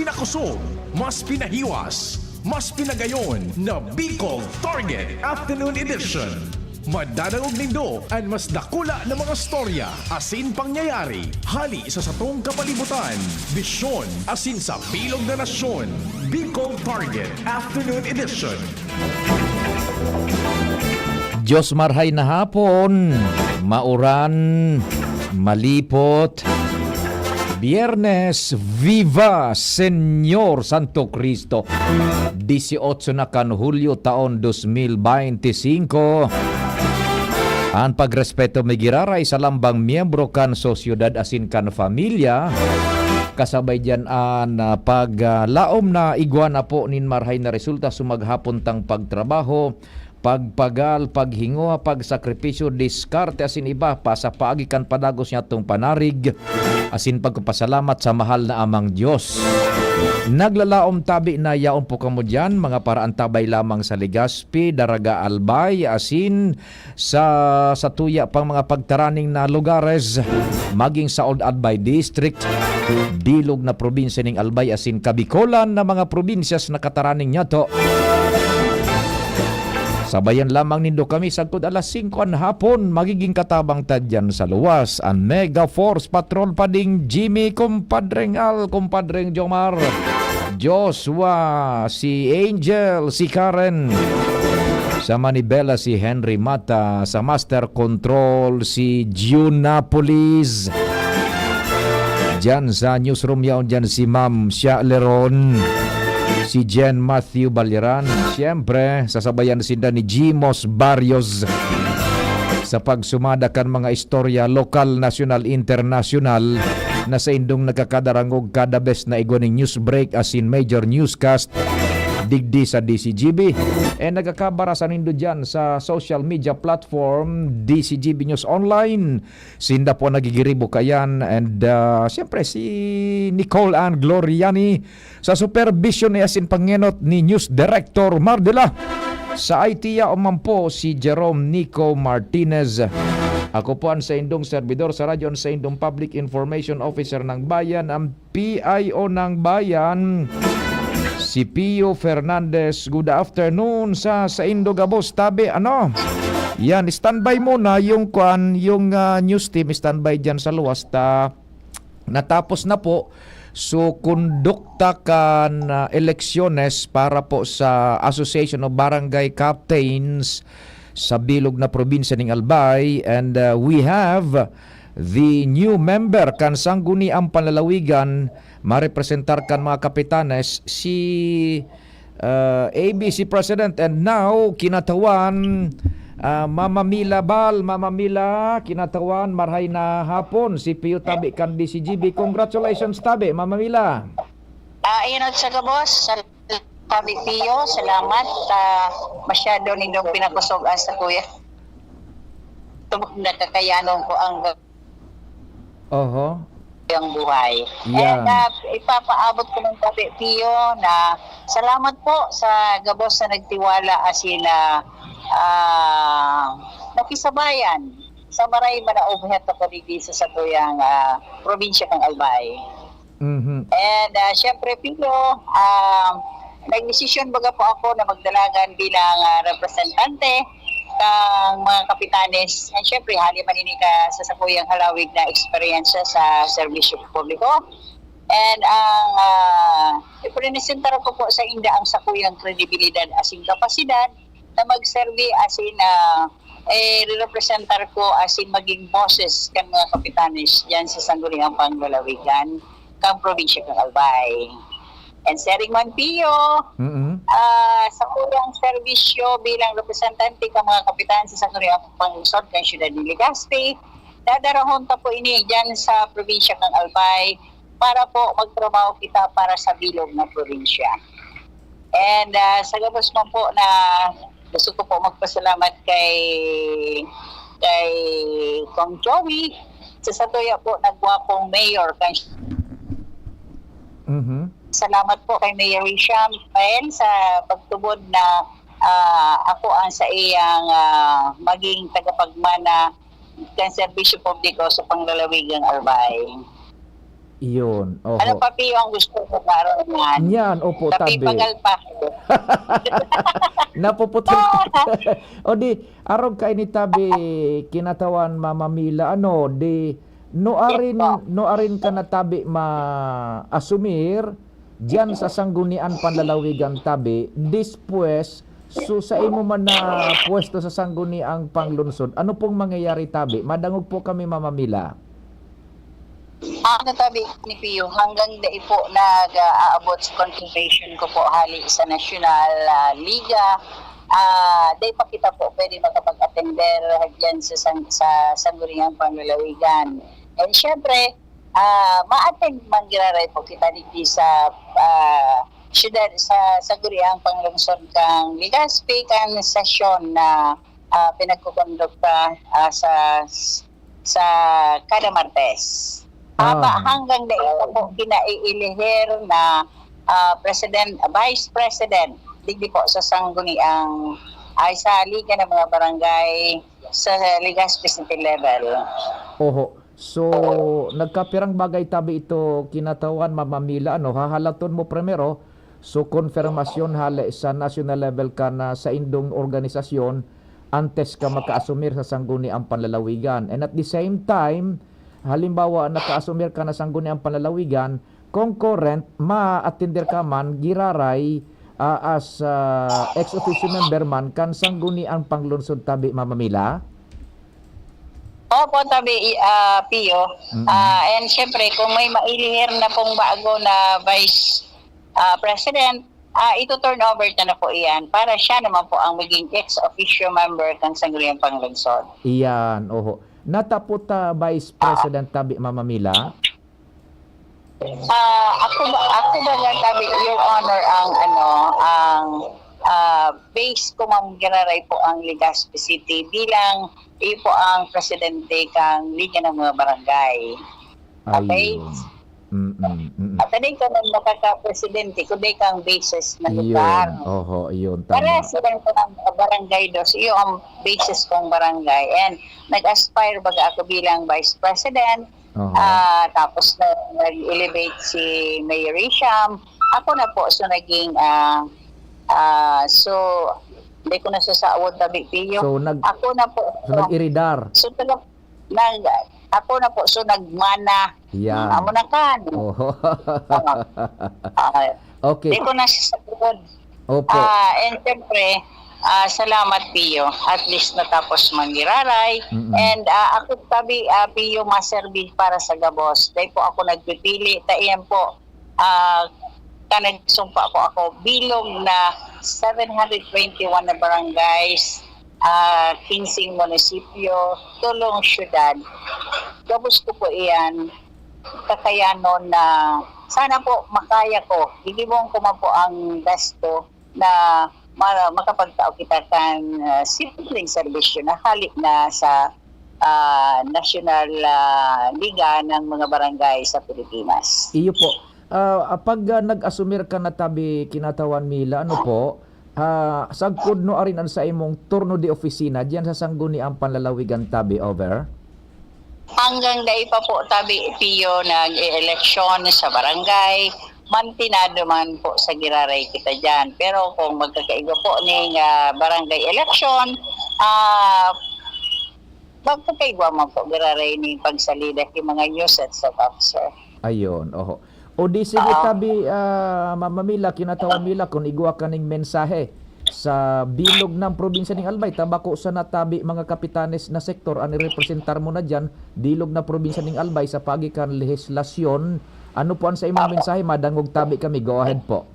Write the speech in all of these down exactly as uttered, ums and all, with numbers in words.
Nakusog, mas pinahiwas, mas pinagayon na Bicol Target Afternoon Edition. Madadangog nindo an mas dakula na mga storya asin pangyayari hali sa satong kapalibutan, bisyon asin sa bilog na nasyon. Bicol Target Afternoon Edition. Diyos marhay na hapon, mauran, malipot, Biyernes, Viva Señor Santo Cristo! Dieciocho na kan Hulyo taon dos mil beinti singko. An pagrespeto mi giraray sa lambang miyembro kan sosyedad asin kan pamilya. Kasabay diyan an, ah, pag, ah, laom na igwa na po nin marhay na resulta sa maghapon tang pagtrabaho, pagpagal, paghingowa, pagsakripisyo, diskarte asin iba pa sa paagi kan padagos niyatong panarig asin pagpapasalamat sa mahal na Amang Dios. Naglalaom tabi na yaon po kamo diyan, mga paraantabay lamang sa Legazpi, Daraga, Albay, asin sa, sa tuya pang mga pagtaraning na lugares, maging sa Old Albay District, bilog na probinsya ning Albay asin Kabikolan na mga probinsyas na kataraning niyato. Sabayan lamang nindo kami sagkod alas singko an hapon, magiging katabang ta diyan sa luwas an Mega Force Patrol Pading Jimmy, Kumpadreng Al, Kumpadreng Jomar, Joshua, si Angel, si Karen, sa Manibela si Henry Mata, sa Master Control si Junapolis. Diyan sa newsroom yaon diyan si Ma'am Sha Leron, si Jen Matthew Baliran. Siyempre, sasabayan sinda ni Jimos Barrios sa pagsumada kan mga istorya lokal, nasyonal, internasyonal na saindong nagkakadarangog kada bes na igwa ning news break asin major newscast digdi sa D C G B. And nagkakabara sa nindo diyan sa social media platform D C G B News Online. Sinda po nagigiribo kayan. And, ah, siyempre, si Nicole Ann Gloriani sa supervision ni asin pangenot ni News Director Mardela. Sa I T yaon man po si Jerome Nico Martinez. Ako po an saindong servidor sa radyo, an saindong Public Information Officer ng Bayan, ang P I O ng Bayan, si Pio Fernandez. Good afternoon sa saindo gabos, tabi, ano? Yan, standby muna yung kuan, yung, ah, news team, standby diyan sa luwas ta. Natapos na po, so kondukta kan, ah, eleksyones para po sa Association of Barangay Captains sa bilog na probinsya ning Albay, and, ah, we have the new member kan Sangguniang Panlalawigan, marepresentar kan mga kapitanes, si, ah, A B C President, and now, kinatawan, ah, Mama Mila Bal. Mama Mila, kinatawan, marhay na hapon, si Pio tabi kan D C G B. Congratulations, tabi, Mama Mila. Ah, inot sa gabos, sal-, tabi Pio, salamat. Ah, masyado nindong pinakusog-an sa kuya. Tubod na kakayanon ko ang Oho. ang buhay. Yeah. And, ah, ipapaabot ko ng tabi Pio na salamat po sa gabos na nagtiwala asin, ah, ah, nakisabayan sa maray man na obheto ko digdi sa satuyang, ah, probinsya kan Albay. Mhm. And, ah, syempre, Pio, ah, nagdesisyon baga po ako na magdalagan bilang, ah, representante kang mga kapitanes. And syempre, hali man ini ka sa sakuyang halawig na eksperyensya sa serbisyo publiko. And ang, ah, ipresentar ko po sa inda ang sakuyang kredibilidad asin kapasidad na magserbi asin, ah, eh, representar ko asin maging boses kan mga kapitanes diyan sa Sangguniang Panlalawigan kan probinsya kan Albay. And siring man, Pio, Mm-mm. ah, sa kurang serbisyo bilang representante kan mga kapitan sa Sangguniang Panglungsod kan Siyudad ni Legazpi, dadarahon ta po ini diyan sa probinsya kan Albay para po magtrabaho kita para sa bilog na probinsya. And, ah, sa gabos man po na gusto ko po magpasalamat kay, kay Kong Joey sa satuya po na gwapong mayor kan Mhm. Salamat po kay Mayor Hisham Paen sa pagtubod na, ah, ako ang sa iyang, ah, maging tagapagmana kan serbisyo publiko sa panglalawigang Albay. Iyon, oho. Ano pa, Pio, ang gusto mo karon man? Yan, opo, tabi. Napipagal pa ako. Napuputol. O di, arog kaini tabi, kinatawan, Mama Mila, ano, di, nuarin, Yes po. nuarin ka na tabi ma-asumir diyan sa Sangguniang Panlalawigan tabi, dispues, so sa imo man na pwesto sa Sangguniang Panglungsod, ano pong mangyayari tabi? Madangog po kami, Mama Mila. Ano tabi ni Pio, hanggang dai po nag-aabot sa confirmation ko po hali sa National, ah, Liga, ah, dai pa kita po pwede makapag-attender diyan sa sang-, sa Sangguniang Panlalawigan. And syempre, ah, ma-attend man giraray po kita digdi sa, ah, syudad, sa Sangguniang Panglungsod kan Legazpi, kan sesyon na, ah, pinagkukondukta, ah, sa, sa kada Martes. Ah, Aba, hanggang dai pa po kinaiilihir na, ah, president, vice president, digdi po sa Sangguniang, ay, sa Liga ng mga Barangay sa Legazpi City level. Oho. So, nagkapirang bagay tabi ito, kinatawan, Mama Mila, ano, hahalaton mo primero, so, konfirmasyon hale sa national level ka na sa indong organisasyon antes ka makaasumir sa Sangguniang Panlalawigan. And at the same time, halimbawa, nakaasumir ka na Sangguniang Panlalawigan, concurrent, ma-attender ka man, giraray, ah, as, ah, ex officio member man kan Sangguniang Panglungsod tabi, Mama Mila? Opo, tabi, i-, ah, Pio. Mm-mm. Ah, and syempre, kung may mailihir na pong bago na vice, ah, president, ah, ito-turn over ta na po iyan para siya naman po ang maging ex officio member kan Sangguniang Panglungsod. Iyan, oho. Natapot ta, Vice Ah. President tabi, Mama Mila? Ah, ako ba, ako ba nga tabi, Your Honor, ang ano, ang, ah, base ko man giraray po ang Legazpi City bilang iyo po ang presidente kang Liga ng mga Barangay. Okay? Ayun. Mm, mm. At ano yung kanang makakapresidente, kundi kang basis na Iyon. lugar. Oho, iyon, Para tama. silang kanang barangay dos, iyo ang basis kong barangay. And nag-aspire baga ako bilang vice president. Oho. Ah, tapos na nag-elevate si Mayor Isham, ako na po, so naging, ah, ah, so, hindi ko nasasawod, tabi, Pio. So, nag-, Ako na po, so, so, nag-iridar. so, talaga, nag-, ako na po, so, nagmana. Yan. Amo na kan. Oho. Ah, ah, Okay. Di ko nasasawod. Opo. Ah, and syempre, ah, salamat, Pio. At least natapos man giraray. Mm-mm. And, ah, ako tabi, ah, Pio, maserbi para sa gabos. Dahil po ako nagpipili, ta iyan po, ah, ka nagsumpa po ako, bilog na seven hundred twenty-one na barangays, ah, kinseng munisipyo, tolong syudad. Gabos ko po iyan, kakayanon na sana po makaya ko, gigibon ko man po ang gasto na ma-, makapagtao kita kan, ah, simpleng serbisyo na hali na sa, ah, National, ah, Liga ng mga Barangay sa Pilipinas. Iyo po. Ah, ah, pag, ah, nag-asumir ka na tabi, kinatawan Mila, ano po, ah, sagkod no arin an sa imong turno de opisina diyan sa Sangguniang Panlalawigan tabi, over? Hanggang dai pa po tabi, Pio, nag-e-eleksyon sa barangay, mantinado man po sa giraray kita diyan. Pero kung magkakaigwa po ning, ah, barangay election, ah, magkakaigwa man po giraray ning pagsalida ki mga new sets of officer. Ayun, oho. O di sige, Oo. tabi, ah, Mama Mila, kinatawan Mila, kung igwa ka ning mensahe sa bilog ng probinsya ning Albay, ta bako sana tabi mga kapitanes na sektor, ang irepresentar mo na diyan, bilog na probinsya ning Albay, sa pagi kan lehislasyon. Ano po ang sa imong Opo. mensahe? Madangog tabi kami. Go ahead po.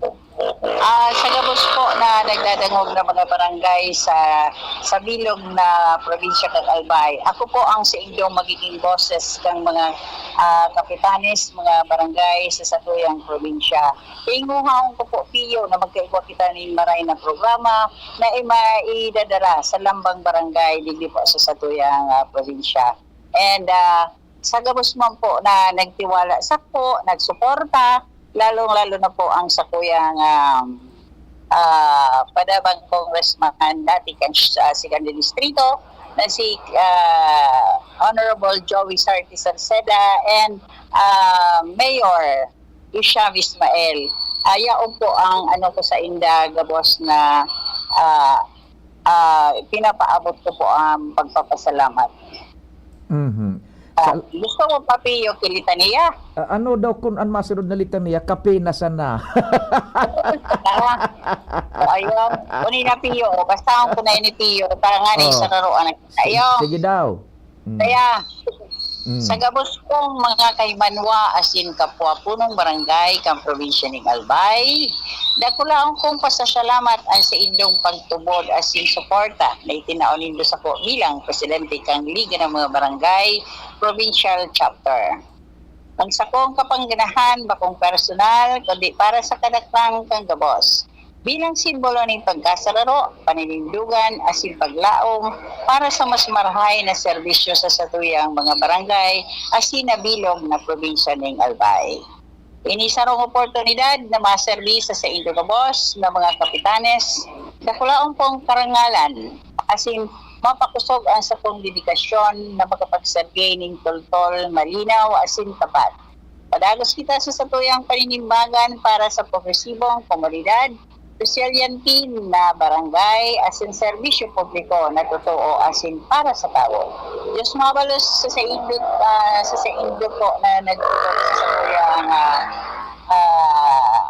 Ah, sa gabos po na nagdadangog na mga barangay sa, sa bilog na probinsya kan Albay, ako po ang sa inyong magiging boses kang mga, ah, kapitanes, mga barangay sa satuyang probinsya. Inguhaon ko po, Pio, na magkaigwa kita nin maray na programa na ima-, idadara sa lambang barangay digdi po sa satuyang, ah, probinsya. And, ah, sa gabos man po na nagtiwala sako, nagsuporta, lalong-lalo na po ang sakuyang, um, ah, padabang congressman dati kan, sa second distrito na si, ah, Honorable Joey Sarti Salceda, and ah, Mayor Isham Ismael. Ah, yaon po ang ano ko sa inda, gabos na ah, ah, pinapaabot ko po ang pagpapasalamat. Mhm. Ah, Sa, gusto ko pa, Pio, ki litania. ah, ano daw kun an masunod na litania, kape na sana. Tara. O, ayun. Kunin na, Pio. Basta ang kunay ni Pio. Tara nga na yung Oh. sararoan na kita. Ayun. Sige daw. Mm. Kaya, Mm. sa gabos kong mga kaimanwa, asin kapwa punong barangay kan probinsya ning Albay, dakulaon kong pasasalamat an sa indong pagtubod asin suporta na itinao nindo sako bilang presidente kan Liga ng mga Barangay Provincial Chapter. Ang sakong kapangganahan bakong personal, kundi para sa kadaklan kan gabos. Bilang simbolo nin pagkasararo, paninindugan, asin paglaom para sa mas marahay na serbisyo sa satuyang mga barangay asin na bilog na probinsya ning Albay. Ini sarong oportunidad na maserbi sa saindo gabos na mga kapitanes, dakulaon pong karangalan, asin mapakosog ang sakong dedikasyon na makapagserbi nin toltol, malinaw, asin tapat. Padagos kita sa satuyang paninimbagan para sa progresibong komunidad, sosyal yan kin na barangay, asin serbisyo publiko na totoo asin para sa tawo. Diyos mabalos sa saindo, ah, sa saindo po na nagtutulong sa satuyang ah, ah,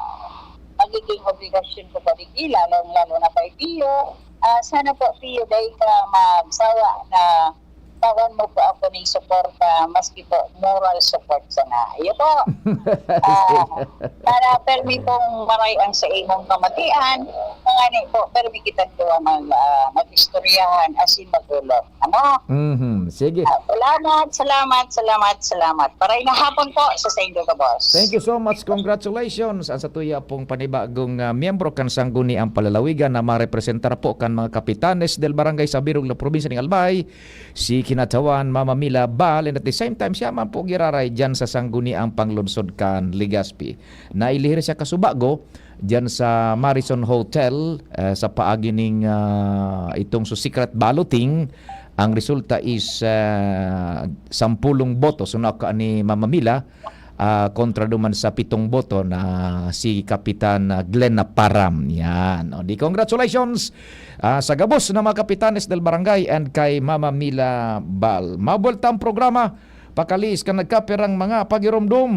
magiging obligasyon ko pa digdi, lalong-lalo na kay Pio. Ah, sana po, Pio, dai ka magsawa na tawan mo po ako ning suporta, maski po moral support sana. Iyo po. Ah, sana permi pong maray ang sa imong kamatian. Ngani po, permi kitang duwa mag, ah, mag-istoryahan asin mag-ulot. Ano? Mhm. Sige. Ah, salamat, salamat, salamat, salamat. Paray na hapon po sa saindo gabos. Thank you so much. Congratulations. Ang satuya pong panibagong ah, miyembro kan Sangguniang Palalawigan na marepresentar po kan mga kapitanes del barangay sa Birog na probinsya ning Albay, si Kinatawan Mama Mila Bal, and at the same time, siya man po giraray dyan sa Sangguniang Panglungsod kan Legazpi. Nailihir siya kasubago dyan sa Marison Hotel, eh, sa paagi ning ah, itong su secret balloting. Ang resulta is ah, sampulong boto. So, naka ni Mama Mila, ah, kontra duman sa pitong boto na si Kapitan ah, Glenn Param. Yan. O, di congratulations ah, sa gabos na mga kapitanes del barangay and kay Mama Mila Bal. Mabuwelta ang programa. Pakaliis kan nagkapirang mga pagiromdom.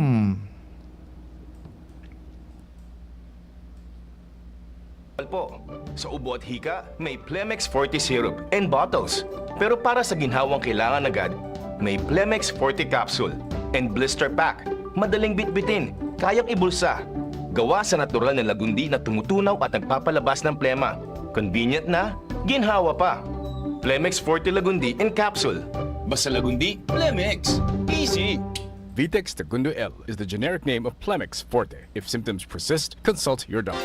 Po. Sa ubo at hika, may Plemex Forte Syrup and bottles. Pero para sa ginhawang kailangan agad, may Plemex Forte Capsule and Blister Pack. Madaling bitbitin, kayang ibulsa. Gawa sa natural na lagundi na tumutunaw at nagpapalabas ng plema. Convenient na, ginhawa pa. Plemex Forte Lagundi and Capsule. Basta Lagundi, Plemex. Easy! Vitex Tagundo L is the generic name of Plemex Forte. If symptoms persist, consult your doctor.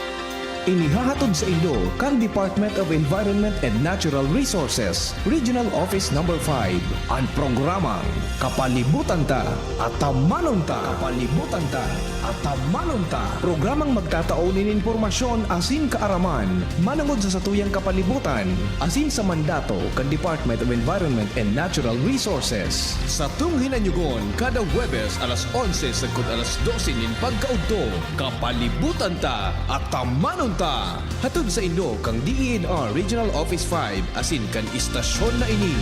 Inihahatod sa inyo kan Department of Environment and Natural Resources, Regional Office Number five, ang programang Kapalibutan Ta, Atamanon Ta. Kapalibutan Ta, Atamanon Ta. Programang magtatao nin impormasyon asin kaaraman manongod sa satuyang kapalibutan asin sa mandato kan Department of Environment and Natural Resources. Satong hinanyugon kada Huwebes alas onse sagkod alas dose nin pagkaudto. Kapalibutan Ta, Atamanon Ta. Hatod sa inyo kan D E N R Regional Office five asin kan istasyon na ini.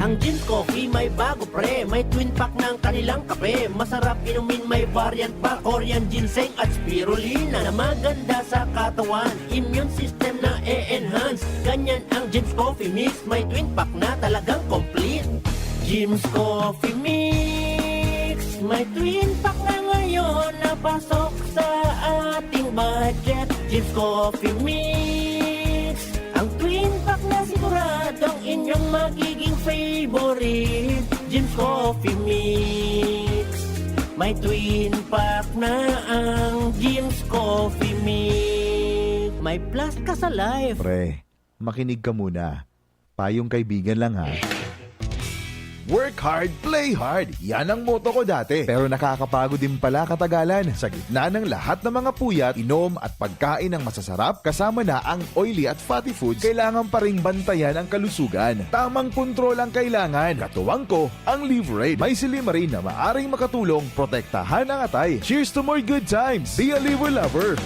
Ang Jim's Coffee may bago, pre. May twin pack ng kanilang kape. Masarap inumin, may variant pa. Korean ginseng at spirulina na maganda sa katawan. Immune system na e-enhance. Ganyan ang Jim's Coffee Mix. May twin pack na talagang complete. Jim's Coffee Mix. May twin pack na ngayon na pasok sa ating budget. Jim's Coffee Mix. Ang twin pack na siguradong inyong magiging favorite. Jim's Coffee Mix. May twin pack na ang Jim's Coffee Mix. May plus ka sa life. Pre, makinig ka muna. Payong kaibigan lang, ha. Work hard, play hard. Yan ang motto ko dati. Pero nakakapagod din pala katagalan. Sa gitna ng lahat ng mga puyat, inom at pagkain ng masasarap, kasama na ang oily at fatty foods, kailangan pa ring bantayan ang kalusugan. Tamang kontrol ang kailangan. Katuwang ko, ang Liverade. May silymarin na maaring makatulong protektahan ang atay. Cheers to more good times! Be a Liver Lover!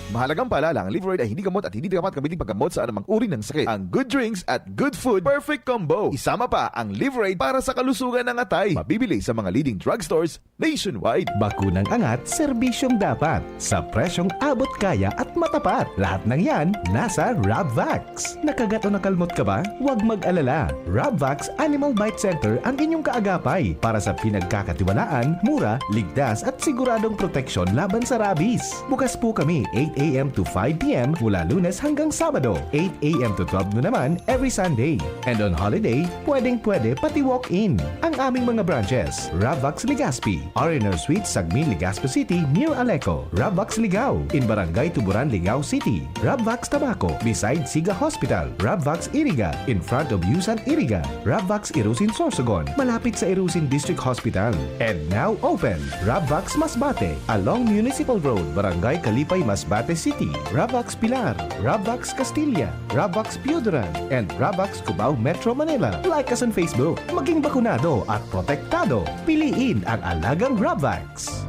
Mahalagang paalala, ang Liverade ay hindi gamot at hindi dapat gamitin paggamot sa anumang uri ng sakit. Ang good drinks at good food, perfect combo. Isama pa ang Liverade para sa kalusugan ng atay. Mabibili sa mga leading drugstores nationwide. Bakunang angat, serbisyong dapat. Sa presyong abot kaya at matapat. Lahat ng yan, nasa Rabvax. Nakagat o nakalmot ka ba? Huwag mag-alala. Rabvax Animal Bite Center ang inyong kaagapay para sa pinagkakatiwalaan, mura, ligtas at siguradong proteksyon laban sa rabies. Bukas po kami eight a m to five p m mula Lunes hanggang Sabado, eight a m to twelve noon naman every Sunday. And on holiday, pwedeng-pwede pati walk-in. Ang aming mga branches, Rabvax Legazpi, R and R Suite, Sagmin, Legazpi City, near Aleco, Rabvax Ligao, in Barangay Tuburan, Ligao City, Rabvax Tabaco, beside Siga Hospital, Rabvax Iriga, in front of Yusan Iriga, Rabvax Irusin Sorsogon, malapit sa Irusin District Hospital. And now open, Rabvax Masbate, along Municipal Road, Barangay Kalipay, Masbate City, Rabvax Pilar, Rabvax Castilla, Rabvax Pioduran, and Rabvax Cubao, Metro Manila. Like us on Facebook. Maging bakunado at protektado. Piliin ang alagang Rabvax.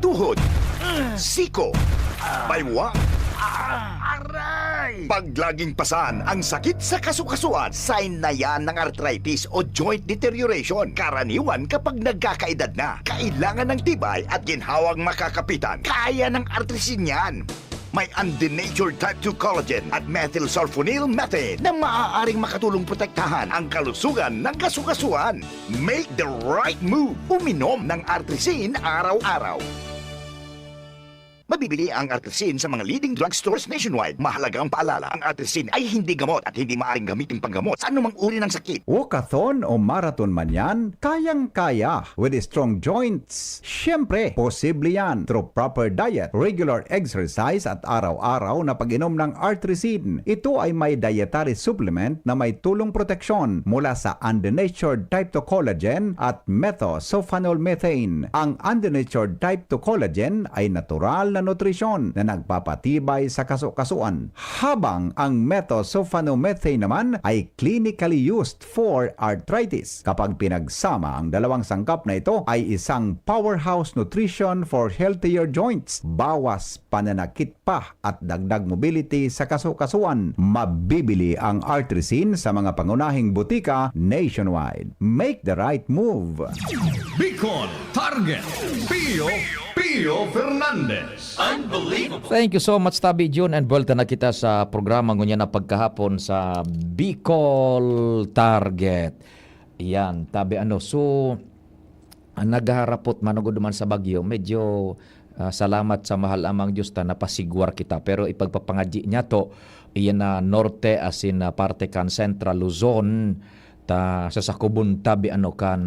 Tuhod, siko, baywa, aray! Pag laging pasan ang sakit sa kasukasuan, sign na yan ng arthritis o joint deterioration. Karaniwan kapag nagkakaedad na, kailangan ng tibay at ginhawang makakapitan. Kaya ng Artrisin yan. May undenatured type two collagen at methylsulfonyl methane na maaaring makatulong protektahan ang kalusugan ng kasukasuan. Make the right move. Uminom ng Artrisin araw-araw. Mabibili ang Artrisin sa mga leading drugstores nationwide. Mahalagang paalala, ang Artrisin ay hindi gamot at hindi maaaring gamitin panggamot sa anumang uri ng sakit. Walkathon o marathon man yan, kayang-kaya with strong joints. Siyempre, posible yan through proper diet, regular exercise at araw-araw na pag-inom ng Artrisin. Ito ay may dietary supplement na may tulong proteksyon mula sa undenatured type two collagen at methylsulfonyl methane. Ang undenatured type two collagen ay natural na nutrisyon na nagpapatibay sa kasukasuan, habang ang methylsulfonyl methane naman ay clinically used for arthritis. Kapag pinagsama, ang dalawang sangkap na ito ay isang powerhouse nutrition for healthier joints, bawas pananakit pa at dagdag mobility sa kasukasuan. Mabibili ang Artrisin sa mga pangunahing butika nationwide. Make the right move. Bicol Target, Pio, Pio Fernandez. Unbelievable. Thank you so much, Tabi Jun. And buwelta na kita sa programa ngunyan na pagkahapon sa Bicol Target. Yan, Tabi, ano, so, ah, naghaharapot manugod man sa bagyo, medyo, ah, salamat sa mahal amang Diyos ta napasigwar kita. Pero ipagpapangadyi niya to, iyan na norte asin na parte kan Central Luzon, ta sa sakubon tabi ano kan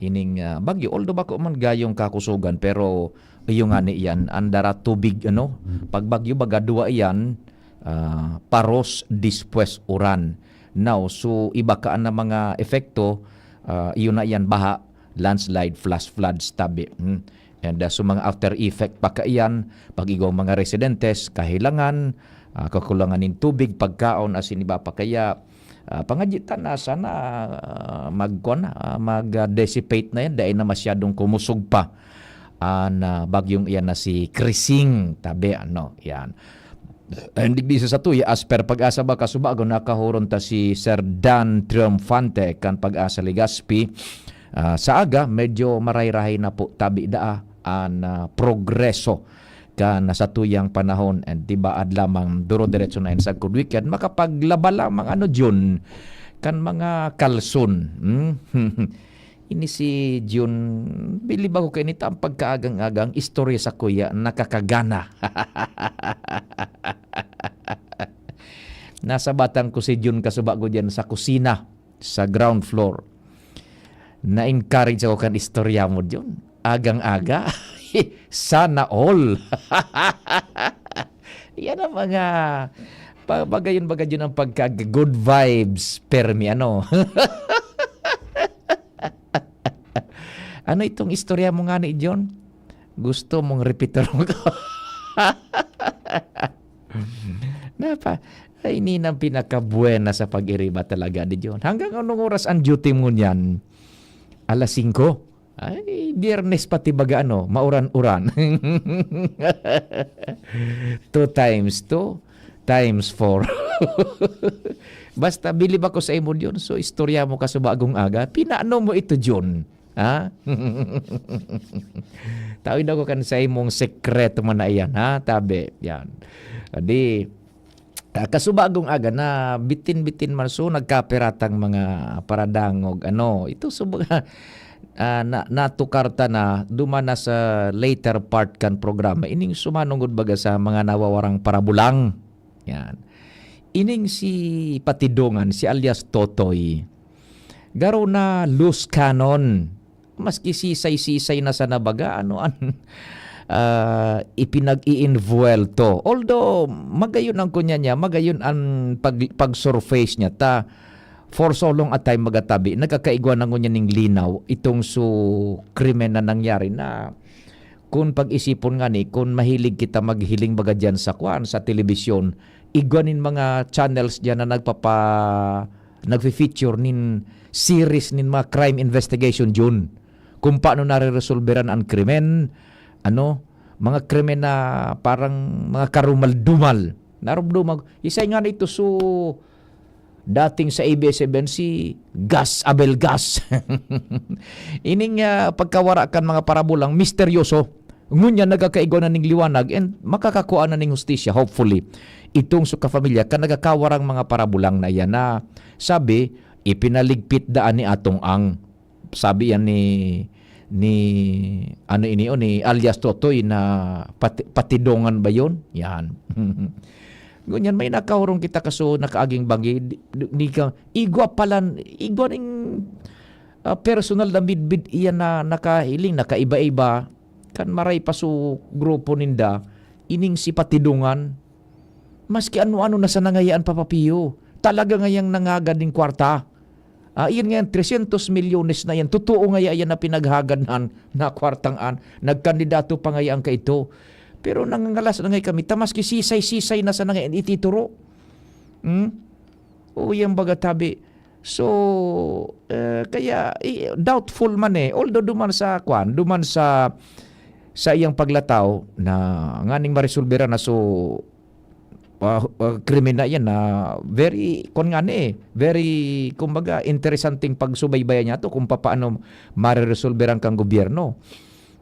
ining, ah, bagyo. Although bako man gayong kakusogan, pero iyo nga ni iyan, andara tubig, ano, pag bagyo baga duwa iyan, ah, paros, dispues, uran. Now, so iba ka na mga epekto, ah, iyo na iyan, baha, landslide, flash floods, tabi. Hmm. And, ah, so mga after effect pa kaiyan, pag igwang mga residentes, kahilangan, ah, kakulangan nin tubig, pagkaon, asin iba pa. Kaya, ah, pangadyi ta na sana, ah, mag-, kuwan na, ah, mag, ah, dissipate na yan, dai na masyadong kumusog pa an, ah, bagyong iyan na si Krising, tabi, ano, yan. And digdi sa satuya, as per PAGASA ba, kasubago, nakahuron ta si Sir Dan Triomfante kan PAGASA Legazpi. Ah, sa aga, medyo maray-rahay na po, tabi daa an, ah, progreso kan satuyang panahon, and di ba, ad lamang duro-diretso na yan sagkod weekend, makapaglaba lamang, ano, Jun, kan mga kalson. Hmm? Ini si Jun, bilib ako kainita ang pagkaagang-agang istorya sa kuya, nakakagana. Nasa batang ko si Jun kasubago diyan sa kusina, sa ground floor. Na-encourage ako kan istorya mo, Jun. Agang-aga. Sana all. Yan ang mga pa-, bagayon, baga yun ang pagka-good vibes, permi, ano. Ano itong istorya mo ngani, John? Gusto mong repetiron ko? Napa, ay, ini nang pinakabuena sa pag-iriba talaga ni John. Hanggang anong oras ang duty mo niyan? Alas singko? Ay, Biyernes pati baga, ano, mauran-uran. Two times two times four. Basta, bilib ako sa imo, John. So, istorya mo ka sa bagong aga. Pinaano mo ito, John? Ha? Tawid ako kan sa imong sekreto man na iyan, ha? Tabi, yan. Di, ah, kasubagong aga na bitin-bitin man, so nagkapiratang mga paradangog. Ano, ito, so, ah, na, natukar ta na, duman na sa later part kan programa. Ining sumanungod baga sa mga nawawarang parabulang. Yan. Ining si Patidongan, si alias Totoy, garo na loose cannon. Maski sisay-sisay na sana baga, ano, an, ah, ipinag-iinvuwelto. Although, magayon ang kunya niya, magayon ang pag-, pag-surface niya. Ta, for so long a time, magatabi, nagkakaigwa na ngunyan ning linaw itong su krimen na nangyari na, kun pag-isipon ngani, kun mahilig kita maghiling baga diyan sa kwan, sa telebisyon, igwa nin mga channels diyan na nagpapa-, nagfi-feature nin series nin mga crime investigation, Jun. Kung paano nareresolberan ang krimen, ano, mga krimen na parang mga karumal-dumal. Narumdumag, isa nga na ito, so, dating sa A B S F M si Gas Abel Gas. Ining, ah, pagkawara kan mga parabulang misteryoso. Ngunyan nagkakaigwa na ning liwanag and makakakua na ning hustisya, hopefully. Itong su kapamilya kan nagakawarang mga parabulang na iyan na sabi, ipinaligpit daan ni Atong Ang. Sabi yan ni, ni, ano ini, oh, ni alias Totoy na pati-, Patidongan ba yun? Yan. Ngunyan, may nakaurong kita kaso nakaaging bangi, di, di, di ka, igwa palan, igwa ning, ah, personal na midbid iyan na nakahiling, nakaiba-iba. Kan maray pa su grupo ninda, ining si Patidongan. Maski ano-ano na sana ngaya an papapiyo. Talaga ngayang nangagad nin kwarta. Ah, iyan ngayan, tresyentos milyones na yan. Totoo ngaya yan na pinaghagad na, na kwartang an. Nagkandidato pa ngaya ang kaito. Pero nangangalas na ngay kami. Ta maski sisay-sisay na sana ngayan itituro. Hmm? O, yang baga tabi. So, eh, kaya, eh, doubtful man eh. Although duman sa, kwan, duman sa, sa iyang paglataw na nganing maresolbera na so, ah, ah, krimen na yan na very, kwan nga ni eh, very, kumbaga, interesanting pagsubaybayan niya to kung papaano mareresolberan kang gobyerno.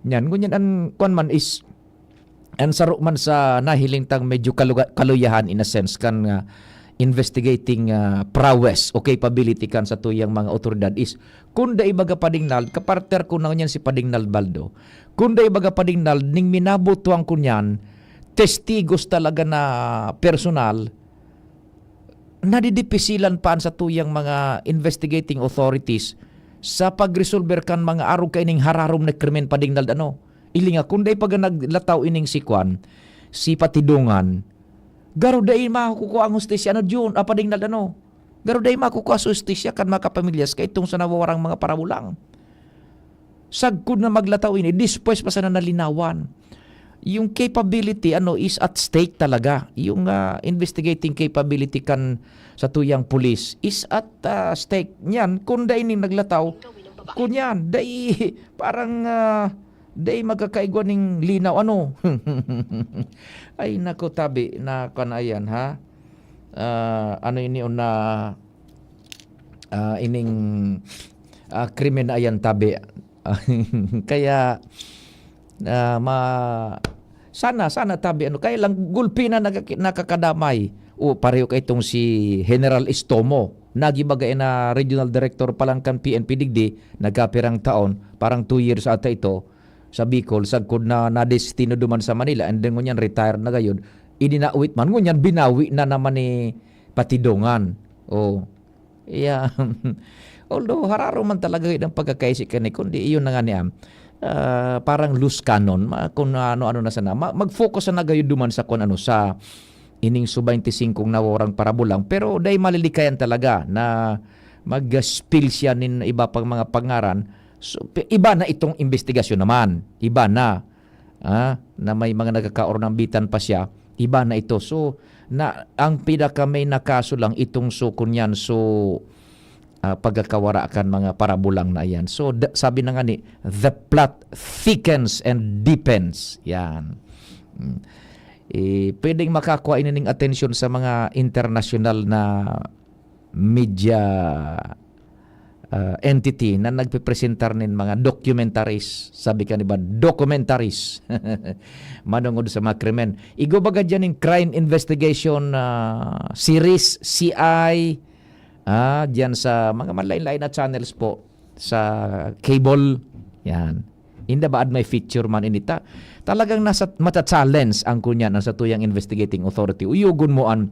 Yan, ngunyan an, kwan man is, an saro man sa nahiling tang medyo kaluga-, kaluyahan in a sense kan, ah, investigating, ah, prowess o capability kan satuyang mga otoridad is, kun dai baga Padingnald, kapartner ko na ngunyan si Padingnald Baldo, kun dai baga Padingnald, ning minabutwang ko niyan, testigos talaga na personal, nadidipisilan pa an satuyang mga investigating authorities sa pagresolber kan mga arog kaining hararom na krimen, Padingnald, ano. Ilinga, kun dai pa ga naglataw ining si kwan, si Patidongan, garo dai makukua ang hustisya, ano, Jun, ah, Padingnald, ano. Garo dai makukua sa hustisya kan mga kapamilya sa kaitong sa nawawarang mga parabulang. Sagkod na maglataw ini, despues pa sana nalinawan. Yung capability, ano, is at stake talaga. Yung, ah, investigating capability kan satuyang pulis is at, ah, stake. Niyan, kun dai ning naglataw, kun yan, dai, parang, ah, dai magkakaigwa ning linaw, ano? Ay, nako, tabi, na kan ayan, ha? Ah, ano ini, na, ah, ining, ah, krimen na ayan, tabi. Kaya, ah, ma-, sana, sana tabi, ano, kaya lang gulpi na nagkaki-, nakakadamay. O, pareho ka itong si General Estomo. Nagi baga na regional director pa lang kan P N P digdi, nagkapirang taon, parang two years ata ito, sa Bicol, sagkod na nadestino duman sa Manila, and then ngunyan retired na gayod. Idinawit man, ngunyan binawi na naman ni Patidongan. Oh. Yeah. Although, hararo man talaga yun ang pagkakaisi ka ni, kundi iyon na nga niya, ah, parang loose cannon, ma-, kung ano-ano na sana. Ma-, mag-focus na gayod duman sa kung ano, sa ining su twenty-five nawarang parabulang. Pero dai malilikayan talaga na mag-spill siya nin iba pang mga pangaran So, pi-, iba na itong imbestigasyon naman. Iba na. Ah, na may mga nagkakaornambitan pa siya. Iba na ito. So, na, ang pinaka-main na kaso lang itong so, kunyan, so, ah, pagkakawara kan mga parabulang na yan. So, da-, sabi na nga ni, "The plot thickens and deepens." Yan. Mm. Eh, pwedeng makakuha ini ning atensyon sa mga internasyonal na media, ah, entity na nagpipresentar nin mga documentaries. Sabi ka ni ba, documentaries. Manungod sa mga krimen. Igwa baga dyan yung crime investigation, ah, series, C I, ah, dyan sa mga malain-lain na channels po, sa cable. Yan. Inda ba may feature man inita? Talagang nasa, mata-challenge ang kunyan, ang satuyang investigating authority. Uyugon mo an,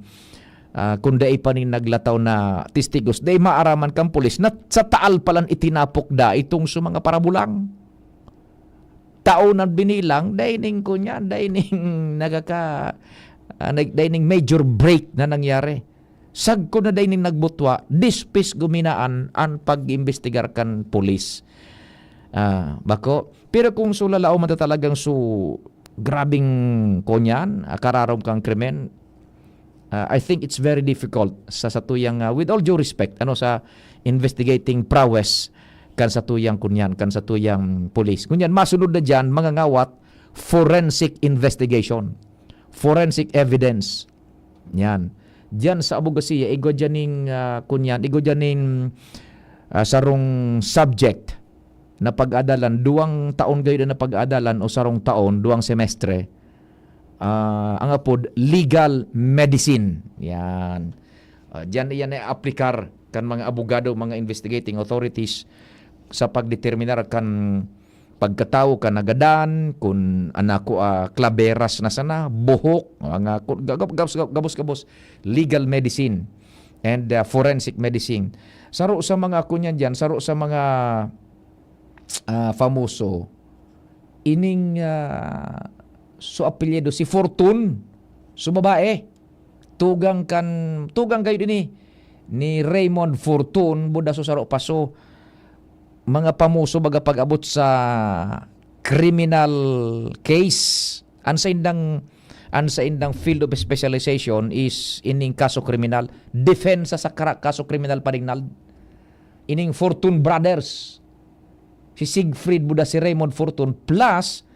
ah, kung dai pa ning naglataw na testigos, dai maaraman kan pulis na sa Taal palan itinapok da itong sa mga parabulang. Taon ang binilang, dai ning kunyan, dai ning nagaka-, ah, nag-, dai ning major break na nangyari. Sagkod na dai ning nagbutwa, dispis guminaan an pag-imbestigar kan pulis. Ah, bako. Pero kung sulalaom man ta talagang su-, grabing kunyan, ah, kararom kang krimen, ah, I think it's very difficult sa satuyang, ah, with all due respect, ano, sa investigating prowess kan satuyang kunyan, kan satuyang pulis. Kunyan, masunod na diyan, mga ngawat, forensic investigation, forensic evidence. Yan. Diyan sa abogasiya, igwa diyan ning, ah, kunyan, igwa diyan ning, ah, sarong subject na pag-adalan, duwang taon gayon na pag-adalan o sarong taon, duwang semestre, ah, ang apod, legal medicine. Yan. Ah, diyan iyan ay aplikar kan mga abogado, mga investigating authorities sa pagdeterminar kan pagkatawo kan nagadan, kun an ako, ah, klaberas na sana, buhok, mga kun-, gagab-, gabos-, gabos-gabos, legal medicine and, ah, forensic medicine. Saro sa mga kunyan diyan, saro sa mga, ah, famoso, ining, ah, so apelyido si Fortun, so babae. Tugang kan, tugang gayud ini ni Raymond Fortun, buda so saro pa so mga pamuso baga pag-abot sa criminal case. An saindang, an saindang field of specialization is ining kaso kriminal, depensa sa kara-, kaso kriminal, Paring Nald. Ining Fortun Brothers, si Siegfried buda si Raymond Fortun, plus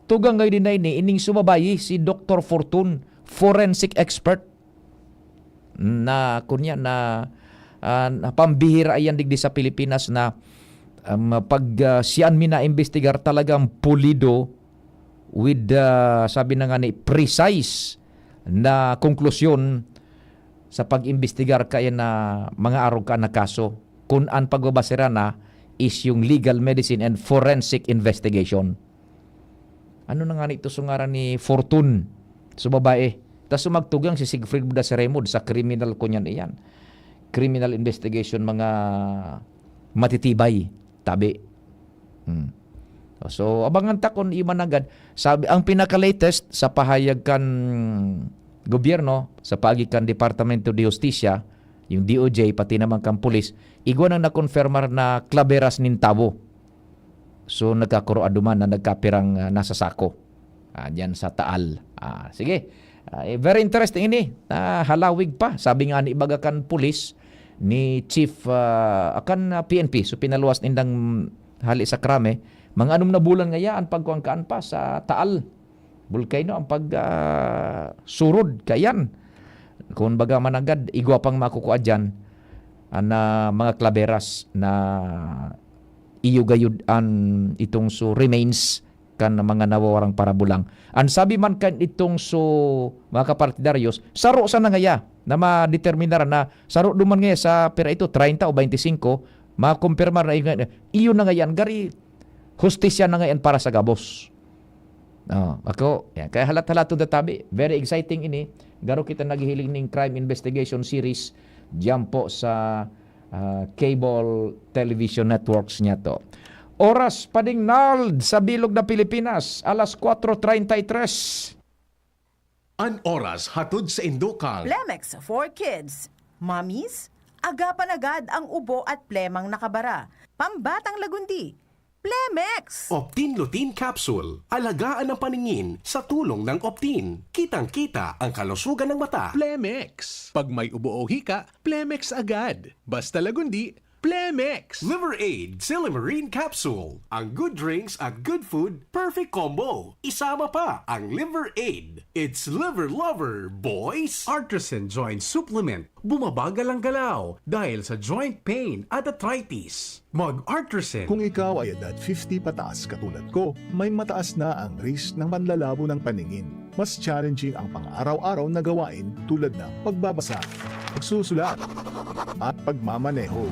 tugang ngayon din na ini, ining sumabayi, si Doktor Fortun, forensic expert. Na, kunya na, ah, na pambihira iyan digdi sa Pilipinas na, um, pag, ah, siyan mi naimbestigar, talagang pulido with, ah, sabi na nga ni, precise na konklusyon sa pag-imbestigar kaya na mga arog ka na kaso. Kun an pagbabasera na is yung legal medicine and forensic investigation. Ano na nga nito so ngaran ni Fortune? So, babae. Tas so magtugang si Siegfried Buda si Raymond sa criminal kunyan iyan. Criminal investigation, mga matitibay. Tabi. Hmm. So, abangan ta kun iman agad. Sabi, ang pinaka-latest sa pahayag kan gobyerno, sa paagi kan Departamento de Justicia, yung D O J, pati naman kan pulis, igwa nang nakonfirmar na klaberas nin tawo. So, nagkakuro aduman na nagkapirang, ah, nasa sako. Ah, diyan sa Taal. Ah, sige. Ah, eh, very interesting ini. Ah, halawig pa. Sabi nga ni ibaga kan pulis, ni Chief, ah, kan, ah, P N P. So, pinaluwas nindang hali sa krame. Mga anom na bulan ngaya an pagkuangkaan pa sa Taal Volcano, ang pag, ah, surod kayan. Kung baga managad, igwa pang makukua diyan, an, ah, mga klaberas na iyo gayud an itong so remains kan mga nawawarang parabulang. An sabi man kan itong so mga kapartidaryos, saro sana ngaya na madeterminar na saro duman ngaya sa pira ito, treinta o baintisingko, makumpirmar na iyo, iyo na ngayan, gari hustisya na ngayan para sa gabos. Oh, ako, yan. Kaya halat-halat itong tatabi. Very exciting ini. Garo kita naghihiling ning crime investigation series diyan po sa, ah, cable television networks niya to. Oras, Pading Nald, sa bilog na Pilipinas, alas kwatro treinta y tres. An oras hatod sa indukan. Plemex for Kids. Mommies, agapan agad ang ubo at plemang nakabara. Pambatang lagundi, Plemex! Optin Lutein Capsule. Alagaan ang paningin sa tulong ng Optin. Kitang-kita ang kalusugan ng mata. Plemex. Pag may ubo o hika, Plemex agad. Basta lagundi, Plemex! Liver Aid Silymarin Capsule. Ang good drinks at good food, perfect combo. Isama pa ang Liver Aid. It's Liver Lover, boys! Artisan Joint Supplement. Bumabagal ang galaw dahil sa joint pain at arthritis. Mag-Artisan. Kung ikaw ay edad fifty pataas katulad ko, may mataas na ang risk ng panlalabo ng paningin. Mas challenging ang pang-araw-araw na gawain tulad ng pagbabasa, pagsusulat, at pagmamaneho.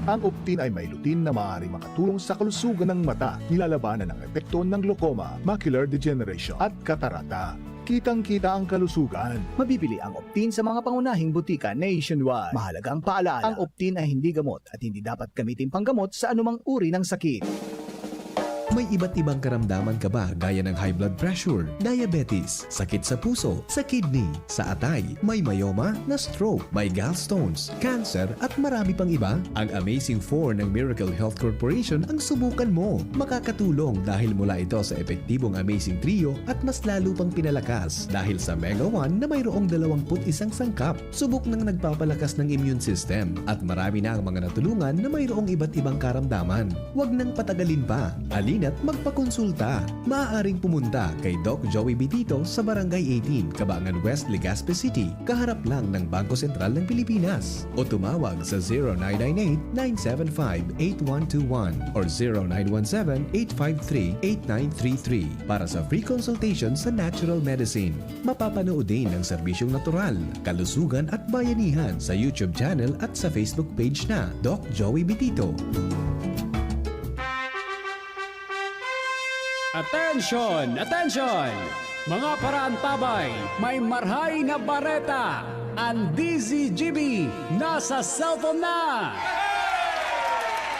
Ang Optin ay may lutein na maaaring makatulong sa kalusugan ng mata, nilalabanan ang epekto ng glaucoma, macular degeneration, at katarata. Kitang-kita ang kalusugan. Mabibili ang Optin sa mga pangunahing butika nationwide. Mahalagang paalala, ang Optin ay hindi gamot at hindi dapat gamitin panggamot sa anumang uri ng sakit. May iba't ibang karamdaman ka ba, gaya ng high blood pressure, diabetes, sakit sa puso, sa kidney, sa atay, may myoma, na-stroke, may gallstones, cancer, at marami pang iba? Ang Amazing Four ng Miracle Health Corporation ang subukan mo. Makakatulong dahil mula ito sa epektibong Amazing Trio at mas lalo pang pinalakas dahil sa Mega One na mayroong dalawampu't isang sangkap. Subok nang nagpapalakas ng immune system at marami na ang mga natulungan na mayroong iba't ibang karamdaman. Huwag nang patagalin pa. Halina't magpakonsulta. Maaaring pumunta kay Doc Joey Bitito sa Barangay eighteen, Cabangan West, Legazpi City, kaharap lang ng Bangko Sentral ng Pilipinas. O tumawag sa zero nine nine eight, nine seven five, eight one two one or zero nine one seven, eight five three, eight nine three three para sa free consultation sa natural medicine. Mapapanood din ang serbisyong natural, kalusugan at bayanihan sa YouTube channel at sa Facebook page na Doc Joey Bitito. Attention! Attention! Mga paraantabay, may marhay na bareta! Ang D Z G B nasa cellphone na!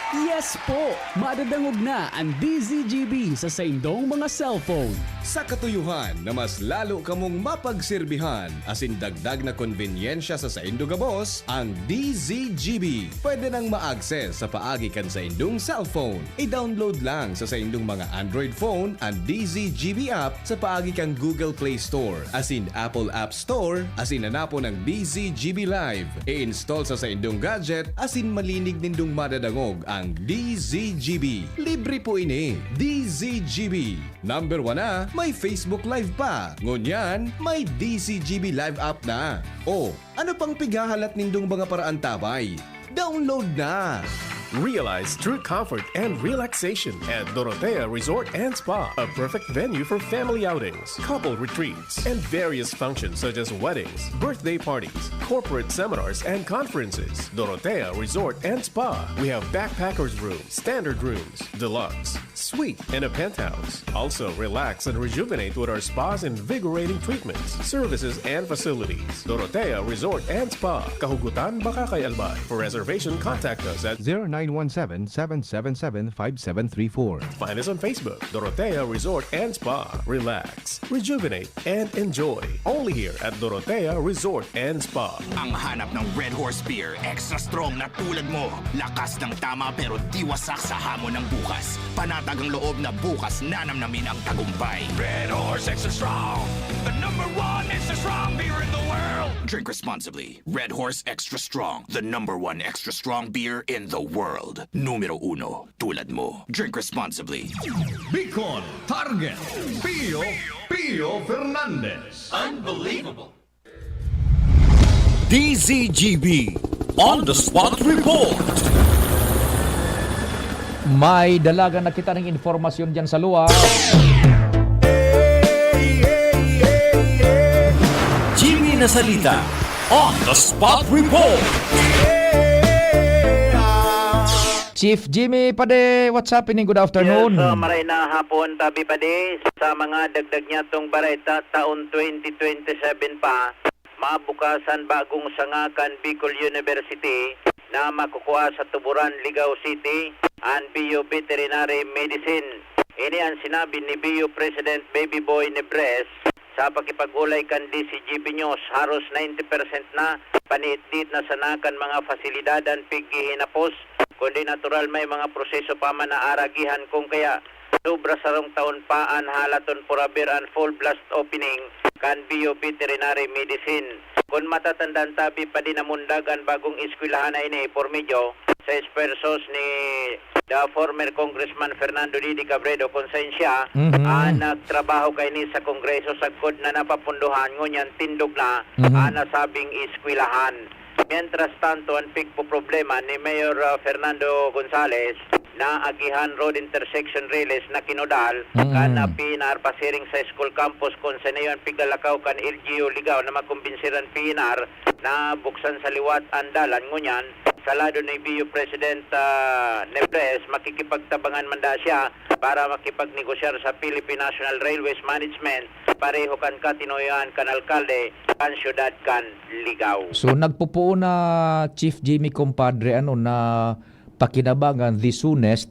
Yes po! Madadangog na ang D Z G B sa saindong mga cellphone. Sa katuyohan na mas lalo kamong mapagserbihan asin dagdag na konbenyensya sa saindo gabos, ang D Z G B pwede nang ma-access sa paagi kan saindong cellphone. I-download lang sa saindong mga Android phone an D Z G B app sa paagi kan Google Play Store asin Apple App Store asin hanapon an D Z G B Live. I-install sa saindong gadget asin malinig nindong madadangog ang D Z G B. Libre po ini. D Z G B. Number one na, may Facebook Live pa. Ngunyan, may D Z G B Live app na. O, ano pang pighahalat nindong mga paraantabay? Download na! Realize true comfort and relaxation at Dorotea Resort and Spa, a perfect venue for family outings, couple retreats, and various functions such as weddings, birthday parties, corporate seminars, and conferences. Dorotea Resort and Spa. We have backpackers room, standard rooms, deluxe, suite, and a penthouse. Also, relax and rejuvenate with our spa's invigorating treatments, services, and facilities. Dorotea Resort and Spa, Kahugutan, Bacacay, Albay. For reservation, contact us at zero nine one seven, seven seven seven, five seven three four. Find us on Facebook, Dorotea Resort and Spa. Relax, rejuvenate, and enjoy. Only here at Dorotea Resort and Spa. Ang hanap ng Red Horse Beer, extra strong na tulad mo. Lakas ng tama pero di wasak sa hamon ng bukas. Panatag ang loob na bukas nanamnamin ang tagumpay. Red Horse Extra Strong, the number one extra strong beer in the world. Drink responsibly. Red Horse Extra Strong, the number one extra strong beer in the world. Numero uno, tulad mo. Drink responsibly. Bicol Target, Pio, Pio Fernandez. Unbelievable. D Z G B On the Spot Report. May dalagan na kita ng informasyon dyan sa luwa. Jimmy Nasalita, On the Spot Report. Chief Jimmy Pade, what's happening? Good afternoon. Yes, uh, maray na hapon, Tabi Pade. Sa mga dagdag niya tong bareta, taon twenty twenty-seven pa, mabukasan bagong sanga kan Bicol University na makukua sa Tuburan, Ligao City, an Bio Veterinary Medicine. Ini an sinabi ni Bio President Baby Boy Nebres sa pakipag-olay kan D Z G B News. Haros ninety percent na, paniitdiit na sana kan mga pasilidad an pighihinapos kundi natural may mga proseso pa man na aaragihan, kung kaya sobra sarong taon pa an halaton for a beer and full blast opening kan B U Veterinary Medicine. Kun matatandaan ta, bi pa din namundag an bagong eskwelahan na ini, por medyo sa esfuerzos ni the former Congressman Fernando Didi Cabredo, kun saen siya Mhm. ah, nagtrabaho kaini sa Kongreso sagkod na napapundohan, ngunyan tindog na Mhm. ah, nasabing eskwelahan. Mientras tanto, an pigpoproblema ni Mayor ah, Fernando Gonzales na agihan road intersection release na kinudal Mm. kan ah, P N R pasiring sa school campus, kun sa iyo an piglalakaw kan L G U Ligao na makumbinsiran P N R na buksan sa liwat an dalan. Ngunyan, sa lado ni B U President ah, Nebres, makikipagtabangan man da siya para makipagnegosyar sa Philippine National Railways Management, pareho kan katinuyoan kan alkalde kan siyudad kan Ligao. So, nagpupuon na, Chief Jimmy, kumpadre, ano, na pakinabangan, the soonest,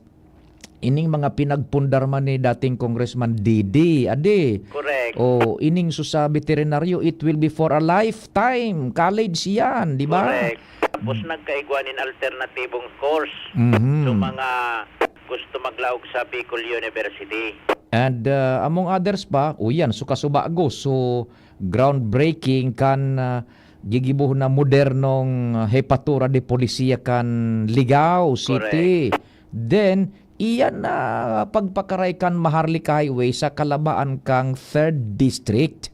ining mga pinagpundar man ni dating Congressman Didi, adi. Correct. O, ining susa veterinaryo, it will be for a lifetime. College yan, di ba? Correct. Tapos Mm. nagkaigwa nin alternatibong course Mhm. sa mga gusto maglaog sa Bicol University. And, ah, among others pa, o yan, so kasubago, so groundbreaking kan, ah, gigibo na modernong, ah, hepatura de policía kan Ligao City. Correct. Then, iyan na pagpakaray kan Maharlika Highway sa kalabaan kang third District.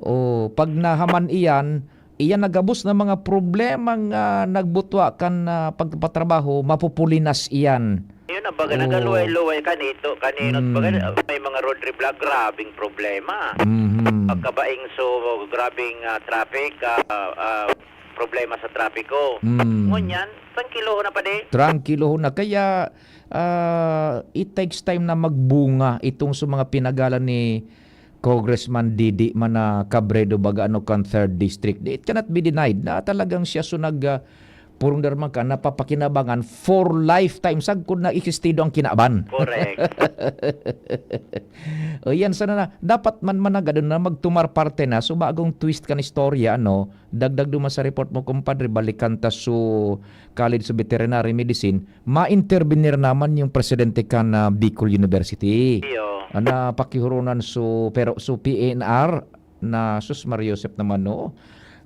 O, pag nahaman iyan, iyan na gabos na mga problema nga nagbutwa kan, ah, pagpatrabaho, mapupulinas iyan. Yun ang baga, Oo. nagaluway-luway kanito, kanino't baga, Mm. may mga road reblock, grabing problema. Mhm. Pagkabaing so, grabing, ah, traffic, ah, ah, problema sa trapiko. Mm. Ngunyan, trangkilohon na pa di. Trangkilohon na. Kaya, ah, it takes time na magbunga itong sa mga pinagalan ni Congressman Didi man na Cabredo baga ano kan third District. It cannot be denied na talagang siya so nag, ah, purong darman ka, napapakinabangan for lifetime. Sagkod na existido ang kinaban. Correct. O yan, sana na. Dapat man managad na magtumar parte na. So, bagong twist kan istorya, ano? Dagdag duman sa report mo, kumpadre, balikan ta so College of Veterinary Medicine, ma-intervenir naman yung presidente kan, ah, Bicol University. Iyo. Ana, pakihurunan so, pero so P N R na, sus, Maria Josep naman, no?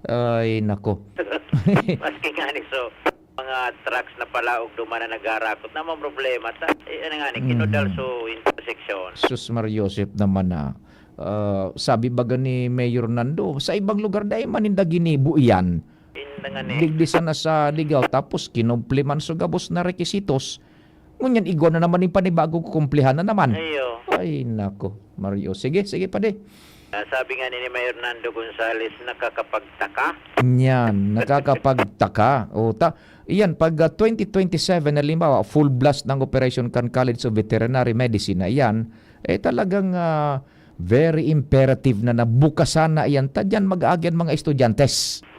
Ay, nako. Maski nga ni so, mga trucks na palaog duman na nagarakot na mga problema. Ta, eh, ano nga ni, kinudal Mm. so intersection. Sus, Maria Josep naman, ah. Ah, sabi baga ni Mayor Nando, sa ibang lugar dai man ninda ginibo iyan. Inda nga ni. Digdi sana sa Ligao, tapos kinumpliman so gabos na requisitos. Ngunyan, igwa na naman yung panibago, kukumplihan na naman. Ayo. Ay, nako, Mario. Sige, sige, padi. Ah, sabi nga ni Mayor Nando Gonzales, nakakapagtaka. Yan, nakakapagtaka. O, ta, iyan, pag, ah, twenty twenty-seven, halimbawa, full blast ng operation kan College of Veterinary Medicine na iyan, eh, talagang, ah, very imperative na nabukasan na iyan. Ta, diyan mag-aagi ang mga estudyante.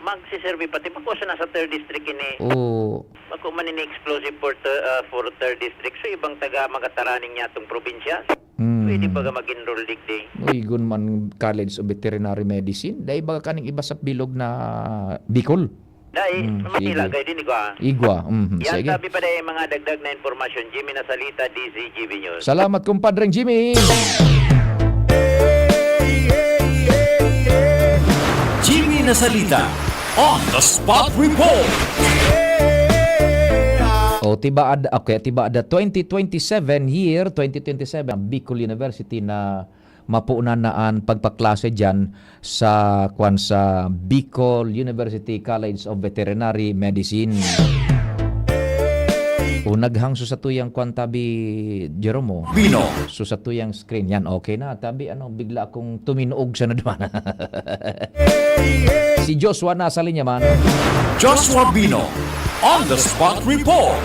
Magsiserbi pati, bako sa nasa third district ini. Oo. Bako man ini explosive for, thir-, ah, for third district. So, ibang taga magataraning niya itong probinsya. Hmm. Pwede baga mag-enroll digdi? Uy, gun man College of Veterinary Medicine. Dai baga kaning iba sa bilog na Bicol? Dai, Hmm, sa Manila, sige. Kaya din igwa. Igwa, mhm, Yan, sige. Sabi pa dai mga dagdag na impormasyon, Jimmy Nasalita, D Z G B News. Salamat, kumpadreng Jimmy. Jimmy Nasalita, on the spot report. O, tibaad, okay, tibaad na twenty twenty-seven year, twenty twenty-seven, ang Bicol University na mapunan na an pagpaklase diyan sa, kwan, sa Bicol University College of Veterinary Medicine. O, naghang so satuyang, kwan, tabi, Jeromo. Bino. So satuyang screen. Yan, okay na. Tabi, ano, bigla akong tuminuog sa nadman. Si Joshua nasa linya man. Joshua Bino, on the spot report.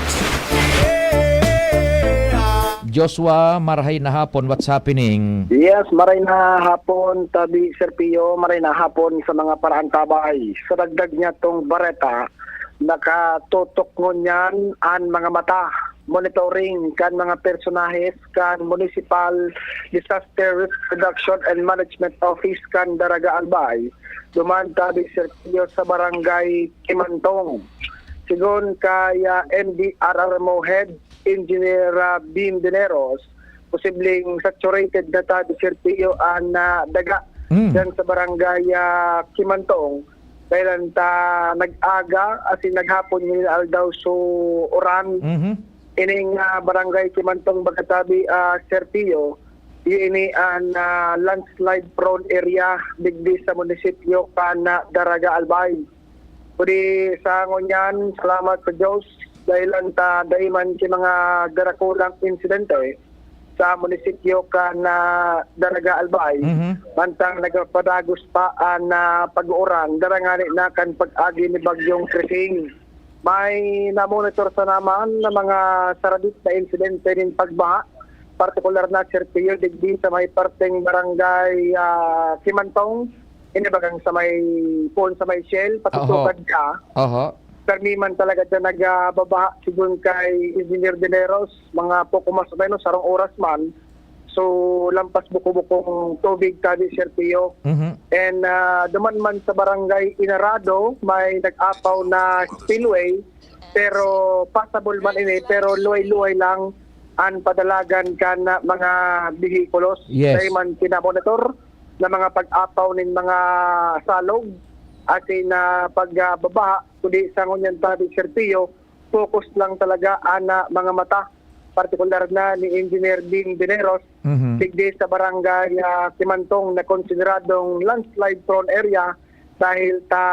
Joshua, marahay na hapon. What's happening? Yes, maray na hapon, Tabi Sir Pio, maray na hapon sa mga paraantabay. Sa dagdag niya tong bareta, nakatutok ngunyan an mga mata, monitoring kan mga personahes kan Municipal Disaster Risk Reduction and Management Office kan Daraga Albay, duman, Tabi Sir Pio, sa Barangay Timantong. Sigon kay, ah, M D R R M O Head Engineer, ah, Beam Dineros, posibleng saturated na tabi, Sir Pio, an, ah, daga Mm. diyan sa barangay, ah, Kimantong. Kailan ta nag-aga, as in, naghapon, ngani aldaw, so uran. Mhm. Ining, ah, barangay Kimantong, baga tabi, ah, Sir Pio, iyo ini an, ah, landslide prone area digdi sa munisipyo kan, ah, Daraga Albay. Kundi sa ngunyan, salamat sa Diyos, dahil an ta dai man ki mga darakulang insidente sa munisipyo kan, ah, Daraga Albay, Mhm. mantang nagpapadagos pa an, ah, pag-uuran, darangani na kan pag-agi ni Bagyong Krising. May namonitor sana man na mga saradit na insidente nin pagbaha, partikular na, Sir Pio, digdi sa may parteng barangay, ah, Kimantong, ini bagang sa may, poon sa may Shell, Oho. patutukad ka. Oho. Permi man talaga dyan nagbabaha, sigon kay Engineer Dineros, mga poko mas o menos, sarong oras man. So, lampas buko-bukong tubig tabi, Sir Pio. Mhm. And, ah, duman man sa barangay Inarado, may nag-apaw na spillway, pero passable man ini, pero luway-luway lang an padalagan kan mga behikulos. Yes. Dai man kinamonitor na mga pag-apaw nin mga salog, asin na pagbabaha, kundi sa ngunyan tabi, Sir Pio, focus lang talaga an, ah, mga mata, partikular na ni Engineer Dean Veneros, Mhm. digdi sa barangay, ah, Kimantong na konsideradong landslide prone area dahil ta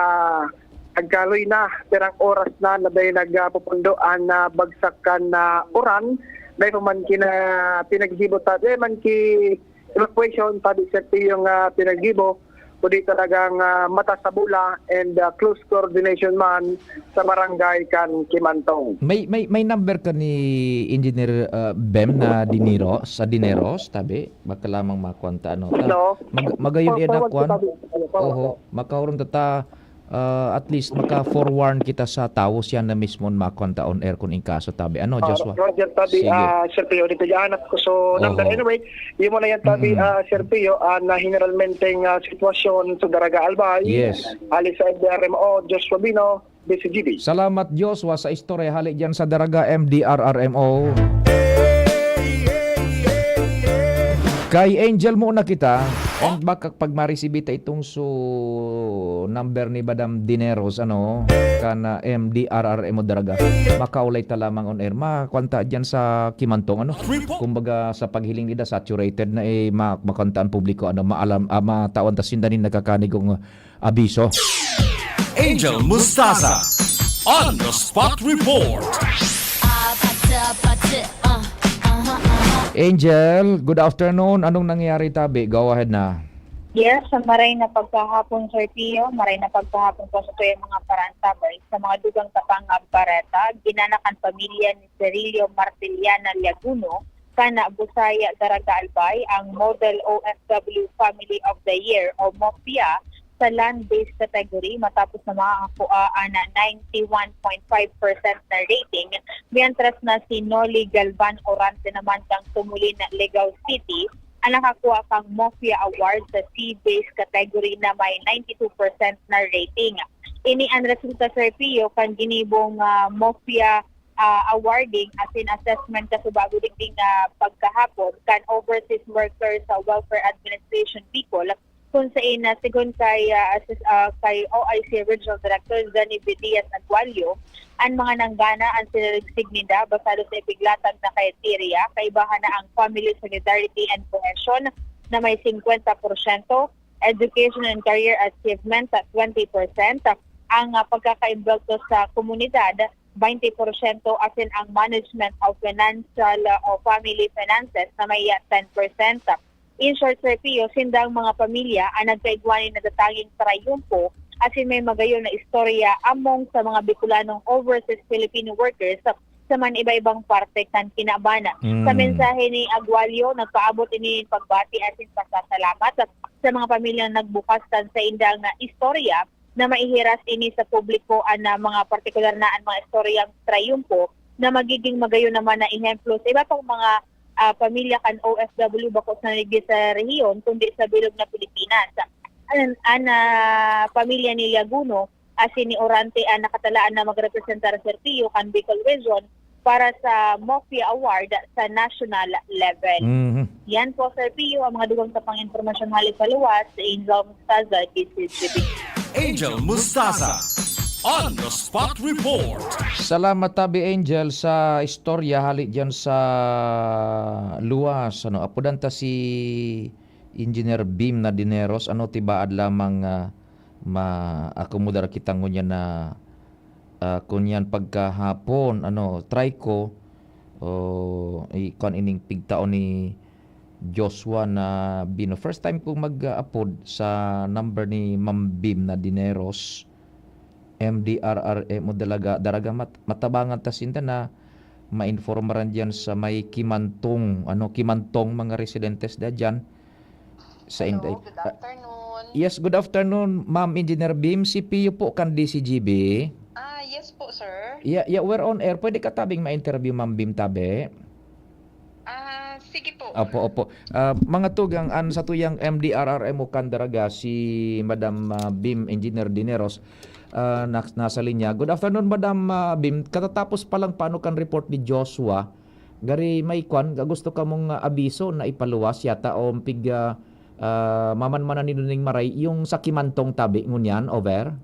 nagkaloy na, pirang oras na na dai nagpupundo an, ah, bagsak kan, ah, uran. Dai pa man kina-, pinaggibo ta, dai man ki evacuation, tabi, Sir Pio, nga pinaggibo, kundi talagang, ah, mata sa bola and, ah, close coordination man sa barangay kan Kimantong. May, may, may number ka ni Engineer, ah, Bem na Dinero, sa Dineros, tabi? Baka lamang makuha ta, ano? Ta-, Hello? mag-, magayon For-, iya forward dakuan. kita, forward. Oho, makahuron ta ta, ah, at least maka-forewarn kita sa tawo, siya na mismo an makuha ta on air kun in kaso, tabi. Ano, Ah, Joshua? Roger, tabi, Sige. ah, Sir Pio, dito dyan ako. So, number, Oho. anyway, yun muna yan, tabi, Mm-mm. ah, Sir Pio, ah, na generalmente nga sitwasyon sa Daraga Albay, Yes. ali sa F D R M O, Joshua Bino, D C G B. Salamat, Joshua, sa istorya hali dyan sa Daraga, M D R R M O. Kay Angel muna kita. And baka pag marisibi ta itong su number ni Madam Dineros, ano, kan, ah, M D R R M o Daraga, makaulay ta lamang on air. Makuan ta dyan sa Kimantong, ano? Kumbaga, sa paghiling nila, saturated na, eh, ma-, makuan ta an publiko, ano, maalam, ah, matawan ta sinda nin nakakanigong abiso. Angel Mostaza on the spot report. Angel, good afternoon. Anong nangyari, tabi? Go ahead na. Yes, sa maray na pagkahapon, Sir Pio, maray na pagkahapon po sa tuyang mga parantabay. Sa mga dugang Kapangab Bareta, ginanakan pamilya ni Cerilio Martiliana Liaguno, kan Busaya, Daraga Albay, ang Model O F W Family of the Year o MOFYA sa land-based category matapos na makakuha ang ninety-one point five percent na rating, mientras na si Noli Galvan Orante naman kang Tumulin, Legao City, ang nakakuha kang MOFYA Award sa sea-based category na may ninety-two percent na rating. Ini ang resulta, Sir Pio, kan ginibong, ah, MOFYA ah, awarding asin assessment kasubago digdi nga pagkahapon kan Overseas Workers, ah, Welfare Administration Bicol, kun sain na sigon kay, ah, asis-, ah, kay O I C Regional Director Danny B Diaz Agualio, an mga nanggana an sinaligsig ninda basado sa ipiglatag na kriteria, kaibahan na ang Family Solidarity and Cohesion na may singkwenta porsyento, Education and Career Achievement sa twenty percent, ang, ah, pagkakaimbulto sa komunidad, baynte porsyento, asin ang management of financial, ah, o family finances na may, ah, ten percent. In short, Sir Pio, sindang mga pamilya ang nagkaigwa nin natatanging trayumpo asin may magayon na istorya among sa mga Bicolanong overseas Filipino workers sa man iba-ibang parte kan kinaban. Sa Mm. mensahe ni Agualio, nagpaabot ini nin pagbati asin pasasalamat sa mga pamilyang nagbukas kan saindang, ah, istorya na maihiras ini sa publiko, an, ah, mga partikular na an mga istoryang trayumpo na magiging magayon naman na ehemplo sa iba pang mga, ah, pamilya kan O F W bako sana digdi sa rehiyon, kundi sa bilog na Pilipinas. An, an, ah, pamilya ni Liaguno, asin ni Orante an nakatalaan na magrepresentar, Sir Pio, kan Bicol Region para sa MOFIA Award sa national level. Mhm. Yan po, Sir Pio, ang mga dugang sa pang-impormasyon hali sa luwas, si Angel Mustaza, D C G B. Angel Mustaza, on the spot report. Salamat, Tabi Angel, sa istorya hali diyan sa luwas. Ano, apodan ta si Engineer Bim na Dineros. Ano, tibaad lamang, ah, ma-akomodar kita ngunyan na, ah, kunyan pagkahapon, ano, try ko, o, i-, kuwan ining pigtao ni Joshua na Bino. First time kong mag-apod sa number ni Ma'am Bim na Dineros, M D R R M o Dalaga, Daraga Mat-, Matabangan ta sinda na mainformaran diyan sa may Kimantong, ano, Kimantong mga residentes da diyan. Sa Hello, Inday. Good Ah, afternoon. Yes, good afternoon, Ma'am Engineer Bim. Si Pio po kan D C G B. Ah, yes po, sir. Yeah, yeah, we're on air. Pwede ka tabing ma-interview, Ma'am Bim, tabi? Ah, sige po. Opo, opo. Ah, mga tugang, an satuyang M D R R M o Candaraga, si Madam, ah, Bim Engineer Dineros, ah, nas-, nasa linya. Good afternoon, Madam, ah, Bim. Katatapos pa lang paano kan report ni Joshua, gari may kwan, gusto kamong, ah, abiso na ipaluwas yata o pig, ah, ah, mamanmanan nindo ning maray, yung sa Kimantong tabi, ngunyan, over?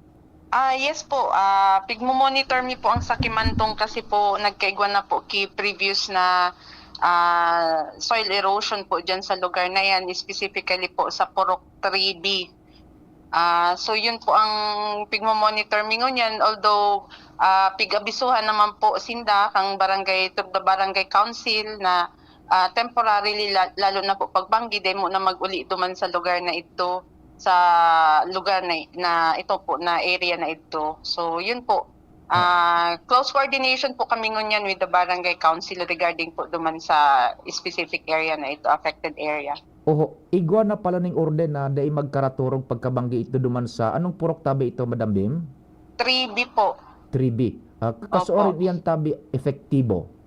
Ah, yes po. Ah, pigmo-monitor mi po ang Sakimantong kasi po nagkaigwa na po ki previous na, ah, soil erosion po diyan sa lugar na yan, specifically po sa Purok three B. Ah, so yun po ang pigmo-monitor mi ngunyan, although, ah, pig-abisuhan naman po sinda kang barangay, through the barangay council na, ah, temporarily, la-, lalo na po pagbanggi, demo na mag-uli duman sa lugar na ito, sa lugar na, na ito po, na area na ito. So, yun po. Ah, close coordination po kami ngunyan with the barangay council regarding po duman sa specific area na ito, affected area. Oho, igwa na pala ning orden na dai magkaraturog pagkabanggi ito duman sa, anong purok tabi ito, Madam Bim? Three B po. Three B. Ah, Opo. Kasuarin iyan tabi epektibo?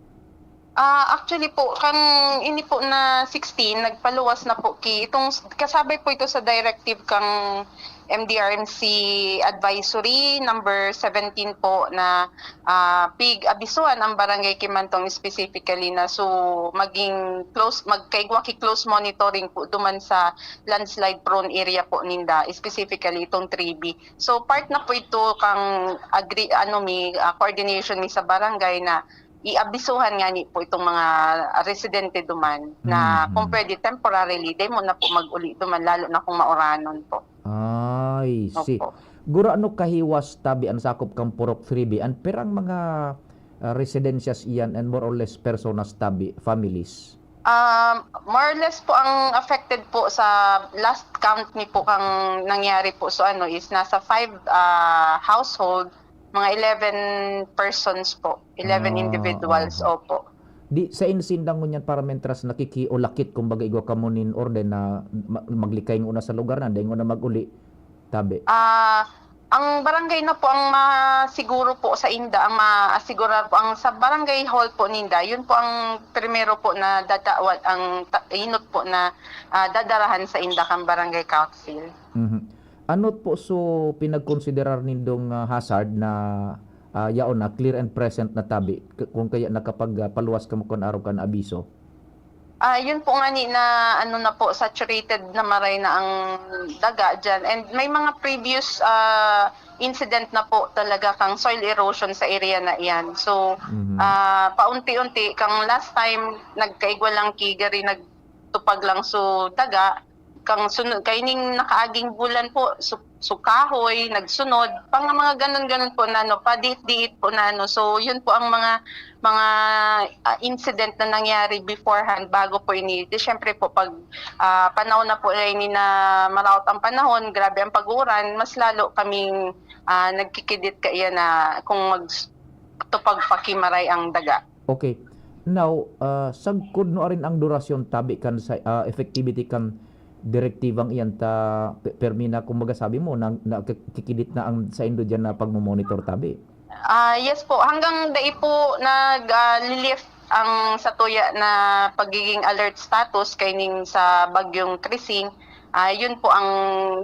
Ah, actually po, kan ini po na sixteen, nagpaluwas na po ki, itong s-, kasabay po ito sa directive kang M D R M C Advisory number seventeen po na, ah, pig-abisuhan ang Barangay Kimantong specifically na so maging close, magkaigwa ki close monitoring po duman sa landslide prone area po ninda, specifically itong three B. So, part na po ito kang agri-, ano mi, ah, coordination mi sa barangay na iabisuhan ngani po itong mga residente duman na Mm, kung mm. pwede temporarily, dai mo na po mag-uli duman, lalo na kung mauranon po. Ay, si Opo. Gurano kahiwas tabi an sakop kan Purok three B? An pirang mga, ah, residensyas iyan and more or less personas tabi, families? Um, more or less po ang affected po sa last count ni po kang nangyari po. So ano is nasa five, ah, household, mga eleven persons po, eleven Ah, individuals, oho. Opo. Di, sain sinda ngunyan para mentras nakikiulakit, kumbaga, igwa kamo nin orden na ma-, maglikay ngona sa lugar na, dai ngona mag-uli, tabi? Ah, ang barangay na po ang masiguro po sa inda, ang maaasigurar po, ang sa barangay hall po ninda, yun po ang primero po na dadawa-, ang ta-, inot po na, ah, dadarahan sa inda kang barangay council. Mhm. Ano po so pinagkonsiderar nindong, ah, hazard na, ah, yaon na, clear and present na tabi, k-, kung kaya nakapag, ah, paluwas kamo kun arog kan abiso? Ah, yun po ngani na ano na po, saturated na maray na ang daga diyan. And may mga previous, ah, incident na po talaga kang soil erosion sa area na iyan. So, Mhm. ah, paunti-unti, kang last time, nagkaigwa lang ki gari, nagtupag lang so daga, kang sunod, kaining nakaaging bulan po, su-, su kahoy, nagsunod, pang mga ganun-ganun po na ano, padiit-diit po na ano. So, yun po ang mga, mga, ah, incident na nangyari beforehand, bago po ini. Di syempre po, pag, ah, panahon na po na ini na maraot ang panahon, grabe ang pag-uuran, mas lalo kaming, ah, nagkikidit kaiyan na kung mag-, tupag pa ki maray ang daga. Okay. Now, ah, sagkod no arin ang durasyon tabi kan sa, ah, effectivity kan direktibang iyan ta pe-, permi na, kumbaga sabi mo, na, na ki-, kikidit na ang saindo diyan na pagmo-monitor tabi? Ah, yes po. Hanggang dai po nag, ah, lilift ang satuya na pagiging alert status kaining sa Bagyong Krising, Ah, yun po ang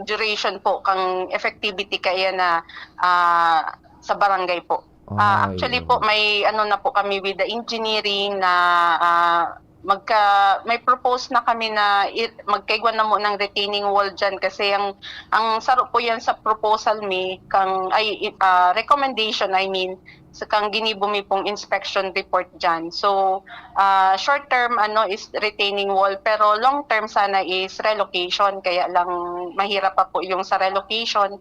duration po kang effectivity kaya na, ah, sa barangay po. Ah, Ah, actually po, oo. may ano na po kami with the engineering na, ah, magka-, may propose na kami na i-, magkaigwa na mo ng retaining wall diyan kasi ang, ang saro po yan sa proposal mi kang, ay, i-, ah, recommendation, I mean, sa kang ginibo mi pong inspection report diyan. So, ah, short term, ano, is retaining wall, pero long term sana is relocation. Kaya lang mahirap pa po yung sa relocation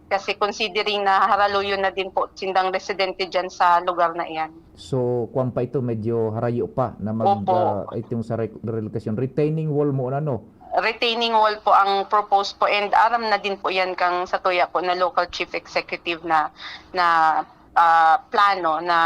kasi considering na haraluyo na din po sindang residente diyan sa lugar na iyan. So, kwan pa ito, medyo harayo pa na mag, Opo. ah, itong sa re-, relocation. Retaining wall mo, ano? Retaining wall po ang propose po and aram na din po yan kang sa tuya po na local chief executive na, na, ah, plano na,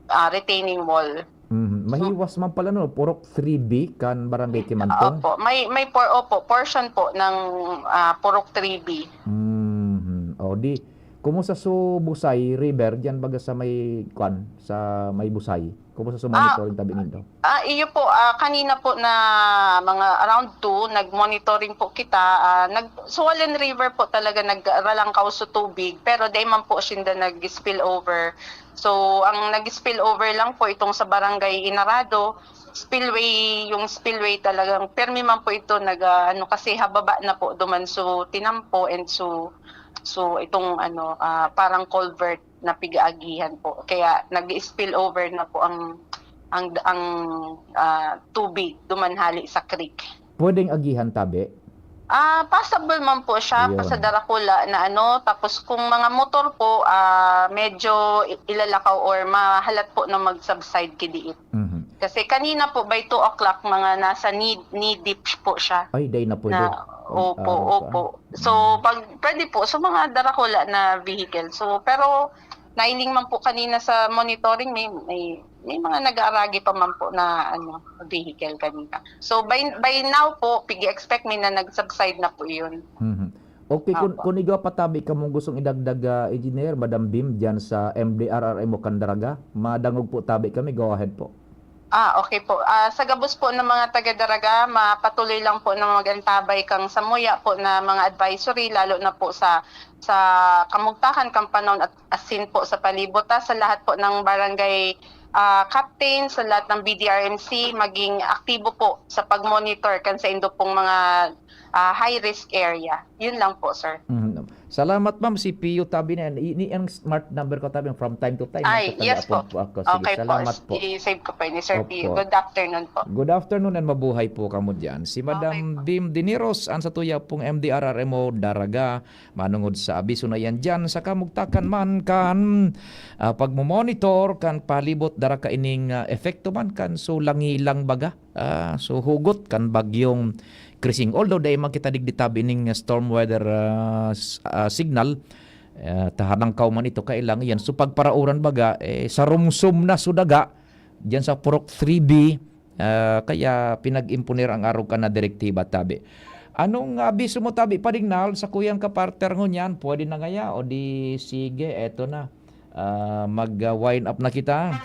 ah, retaining wall. Mhm. So Mahiwas man pala, no? Purok three B kan Barangay Kimantong? Opo. May, may por-, opo, portion po ng, ah, Purok three B. Mhm. O, di, kumusta su Busay River? Diyan baga sa may, kwan, sa may Busay? Kumusta su Ah, monitoring tabi nindo? ah, iyo po, ah, kanina po na mga around two, nag-monitoring po kita, ah, nag-, Suwalen River po talaga nagralangkaw su tubig, pero dai man po sinda nag-spill over. So, ang nag-spill over lang po itong sa Barangay Inarado, spillway, yung spillway talagang permi man po ito nag, ah, ano, kasi hababa na po duman su tinampo and su, su itong ano, ah, parang culvert na pig-aagihan po. Kaya nag-spill over na po ang, ang, ang, ah, tubig duman hali sa creek. Pwedeng agihan tabi? Ah, possible man po siya, Ayun. sa Daracula na ano, tapos kung mga motor po, ah, medyo i-, ilalakaw or mahalat po na mag-subside ki diit. Mhm. Kasi kanina po by two o'clock, mga nasa knee, knee deep po siya. Ay, dai na pwede. Na, Pag opo, araw pa. opo. So, Mm. pag, pwede po, sa mga Daracula na vehicle. So, pero nailing man po kanina sa monitoring, may, may, may mga nag-aaragi pa man po na, ano, vehicle kanina. So, by, by now po, pig-expect mi na nag-subside na po yun. Mhm. Okay, kun, Opo. kun igwa pa tabi kamong gustong idagdag, ah, Engineer, Madam Bim, diyan sa M D R R M o Candaraga, madangog po tabi kami, go ahead po. Ah, okay po. Ah, sa gabos po ng mga taga Daraga, mapatuloy lang po na mag-antabay kang samuya po na mga advisory, lalo na po sa, sa kamugtakan kang panahon at asin po sa palibot, ah, sa lahat po ng barangay, ah, captain, sa lahat ng B D R M C, maging aktibo po sa pag-monitor kan sa indo pong mga, ah, high risk area. Yun lang po, sir. Mhm. Salamat, ma'am. Si Pio tabi na yan. Ini ang smart number ko tabi from time to time. Ay, Nagtatanda yes po. po ako. Sige, Okay po. salamat po. I-save ko po ni Sir Pio. Opo. Good afternoon po. Good afternoon and mabuhay po kamo diyan. Si Madam Okay po. Bim Dineros, ang sa tuya pong M D R R M o Daraga, manungod sa abiso na yan diyan sa kamugtakan man kan, ah, pagmo-monitor kan palibot, dara kaining, ah, epekto man kan so langilang baga. Ah, so hugot kan bagyong Krising. Although dai man kita digdi tabi ning storm weather, ah, s-, ah, signal, ah, tahalangkaw man ito, kailang iyan. So pagparauran baga, eh, sarumsom na so daga, diyan sa Purok three B, ah, kaya pinag-imponer ang arog kan na direktiba tabi. Anong abiso mo tabi, Padingnal, sa kuyang kapartner ngunyan? Pwede na ngaya o di sige, eto na. Ah, mag, ah, wind up na kita.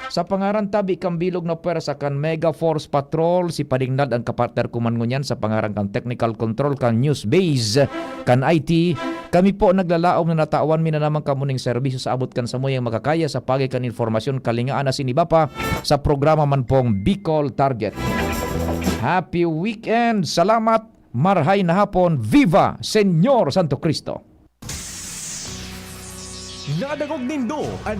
Sa pangaran tabi kan bilog na pwersa kan Mega Force Patrol, si Padingnal ang kapartner ko man ngunyan sa pangaran kan technical control kan news base kan I T. Kami po naglalaom na natawan mi na naman kamo ning serbisyo sa abot kan samuyang makakaya sa pagi kan informasyon, kalingaan asin iba pa sa programa man pong Bicol Target. Happy weekend! Salamat! Marhay na hapon! Viva Señor Santo Cristo! Nadangog nindo an